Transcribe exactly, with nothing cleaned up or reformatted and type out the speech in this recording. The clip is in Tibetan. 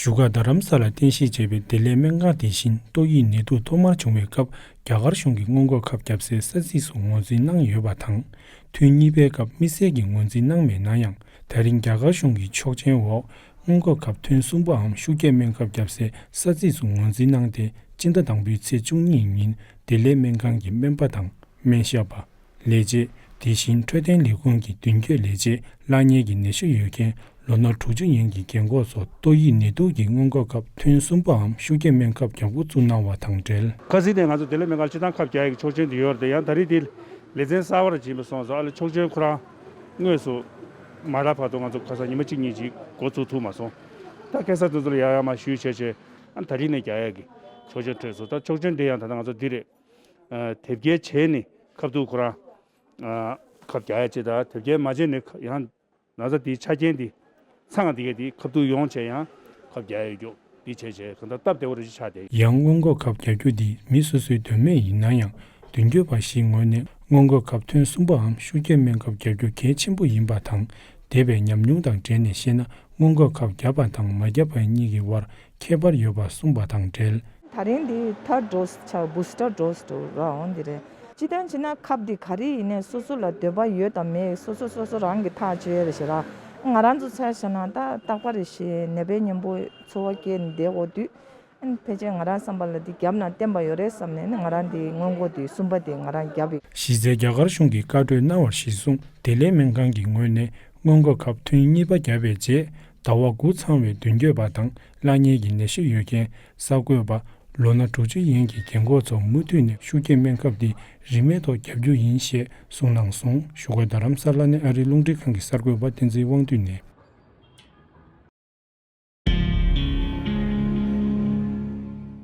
བཞུགས་སྒར་རྡ་རམ་ས་ལར་རྟེན་གཞི་བྱས་པའི་བདེ་ལེགས་སྨན་ཁང་དེ་བཞིན་ཏོག་དབྱིབས་ནད་དུག་ཐོག་མར་བྱུང་བའི་སྐབས་རྒྱ་གར་གཞུང་གིས་སྔོན་འགོག་ཁབ་བརྒྱབ་སའི་ས་ཚིགས་སུ་ངོས་འཛིན་གནང་ཡོད་པ་དང་། ཐུན་གཉིས་པའི་སྐབས་དམིགས་བསལ་གྱི་ངོས་འཛིན་གནང་མེད་ན་ཡང་། ད་རིང་རྒྱ་གར་གཞུང་གི་ཆོག་མཆན་འོག་སྔོན་འགོག་ཁབ་ཐུན་གསུམ་པའམ་ཤུགས་རྒྱག་སྨན་ཁབ་བརྒྱབ་སའི་ས་ཚིགས་སུ་ངོས་འཛིན་གནང་སྟེ། སྤྱི་ཟླ་དང་པོའི་ཚེས་བཅུ་གཉིས་ཉིན་བདེ་ལེགས་སྨན་ཁང་གི་སྨན་པ་དང་སྨན་ཞབས་པ། ལས་བྱེད། དེ་བཞིན་འཕྲོད་བསྟེན་ལས་ཁུངས་ཀྱི་མདུན་སྐྱོད་ལས་བྱེད། བླ་གཉན་གྱི་ནད་གཞི་ཡོད་མཁན་ལོ་ན་དྲུག་ཅུ་ཡན་གྱི་རྒན་འཁོགས་སོགས་ཏོག་དབྱིབས་ནད་དུག་གི་སྔོན་འགོག་ཁབ་ཐུན་གསུམ་པའམ་ཤུགས་རྒྱག་སྨན་ཁབ་རྒྱག་འགོ་བཙུགས་གནང་བ་དང་འབྲེལ། ཁ་སང་ནས་ང་ཚོ་བདེ་ལེགས་སྨན་ཁང་སྤྱིར་བཏང་ཁབ་རྒྱག་ཡག་གི་ཆོག་མཆན་དེ་ཡོད་རེད་དེ། ཡང་ད་རེས་དེ་ལེ་ཚན་གསར་པ་རེ་ཕྱིན་པ་སོང་ཙང་། ཨ་ལས་ཆོག་མཆན་ཁོ་རང་དངོས་སུ་མ་རག་བར་དུ་ང་ཚོ་ཁ་སང་ཉི་མ་གཅིག་གཉིས་ཅིག་འགོ་བཙུགས་ཐུབ་མ་སོང་། ད་ཁ་སང་དེ་ཚོ་ལ་ཡང་ཡང་མར་ཞུས་བྱས་བྱས། ཨ་ད་རེས་ནས་རྒྱག་ཡག་གི་ཆོག་མཆན་སྤྲད་སོང་། ད་ཆོག་མཆན་དེ་ཡང་ད་ལྟ་ང་ཚོ་འདི་རེད། ཨ་དེབ་སྐྱེལ་བྱས་ནས་ཁབ་ཐུག་ཁོ་རང་ཨ་ཁབ་རྒྱག་ཡག་ཅིག་དང་། དེབ་སྐྱེལ་མ་བྱས་ནས་ཁ་ཡང་ན་ཚ་དེའི་ཆ་རྐྱེན་དེ་ཚང་དེ་ག་དེ་ཁབ་ཐུག་ཡོང་བྱས་ཡང་ཁབ་རྒྱག་ཡག་རྒྱུ་དེ་བྱས་བྱས་གང་ལྟར་སྟབས་བདེ་བོ་རེ་ཞིག་ཆགས་བསྡད། ཡང་སྔོན་འགོག་ཁབ་རྒྱག་རྒྱུ་དེ་མི་སོ་སོའི་འདོད་མོས་ཡིན་ན་ཡང་། མདུན་སྐྱོད་པ་ཞིག་ངོས་ནས་སྔོན་འགོག་ཁབ་ཐུན་གསུམ་པའམ་ཤུགས་རྒྱག་སྨན་ཁབ་རྒྱག་རྒྱུ་གལ་ཆེན་པོ་ཡིན་པ་དང་། འདས་པའི་ཉམས་མྱོང་དང་འབྲེལ་ནས་བཤད་ན། སྔོན་འགོག་ཁབ་བརྒྱབ་པ་དང་མ་བརྒྱབ་པ་གཉིས་ཀྱི་དབར་ཁྱད་པར་ཡོད་པ་གསུངས་པ་དང་འབྲེལ། ད་རིང་འདི་ཐར་ཌོ་སི་ཆགས། བུ་སི་ཊར་ཌོ་སི་འདྲ་པོ་རེད་འོ་འདི་རེད། སྤྱིར་བཏང་བྱས་ན་ཁབ་འདི་ག་རེ་ཡིན་ནའི་སོ་སོ་ལ་འདོད་པ་ཡོད་དང་མེད་སོ་སོ་སོ་སོ་རང་གིས་ཐག་གཅོད་ཡག་རེད་ཤག་ར། ང་རང་ཚོ་ཆ་བཞག་ན་ད་རྟག་པར་རེ་བཞིན་ནད་པའི་གཉེན་པོ་འཚོ་བ་སྐྱེལ་ནས་བསྡད་ཡོད་དུས། ཨ་ནི་ཕལ་ཆེར་ང་རང་བསམ་པ་ལ་འདི་བརྒྱབ་ན་བརྟན་པ་ཡོད་རེད་བསམ་ནས་ནི་ང་རང་འདི་སྔོན་འགོག་འདི་གསུམ་པ་འདི་ང་རང་བརྒྱབ་ཡོད། གཞི་རྩའི་རྒྱ་གར་གཞུང་གིས་བཀའ་གྲོས་གནང་བར་གཞིར་བཟུང་། བདེ་ལེགས་སྨན་ཁང་གི་ངོས་ནས་སྔོན་འགོག་ཁབ་ཐུན་གཉིས་པ་བརྒྱབ་པའི་རྗེས། ཟླ་བ་དགུ་ཚང་བའི་མདུན་སྐྱོད་པ་དང་། བླ་གཉན་གྱི་ནད་གཞི་ཡོད་མཁན། གསར་འགོད་པ། ལོ་ན་དྲུག་ཅུ་ཡན་གྱི་རྒན་འཁོགས་ཚོ་མུ་མཐུད་ནས་ཤུགས་རྒྱག་སྨན་ཁབ་འདི་རིན་མེད་ཐོག་བརྒྱབ་རྒྱུ་ཡིན་ཞེས་གསུངས་གནང་སོང་། བཞུགས་སྒར་རྡ་རམ་ས་ལ་ནས་ཨ་རིའི་རླུང་འཕྲིན་ཁང་གི་གསར་འགོད་པ་བསྟན་འཛིན་དབང་འདུས་ནས།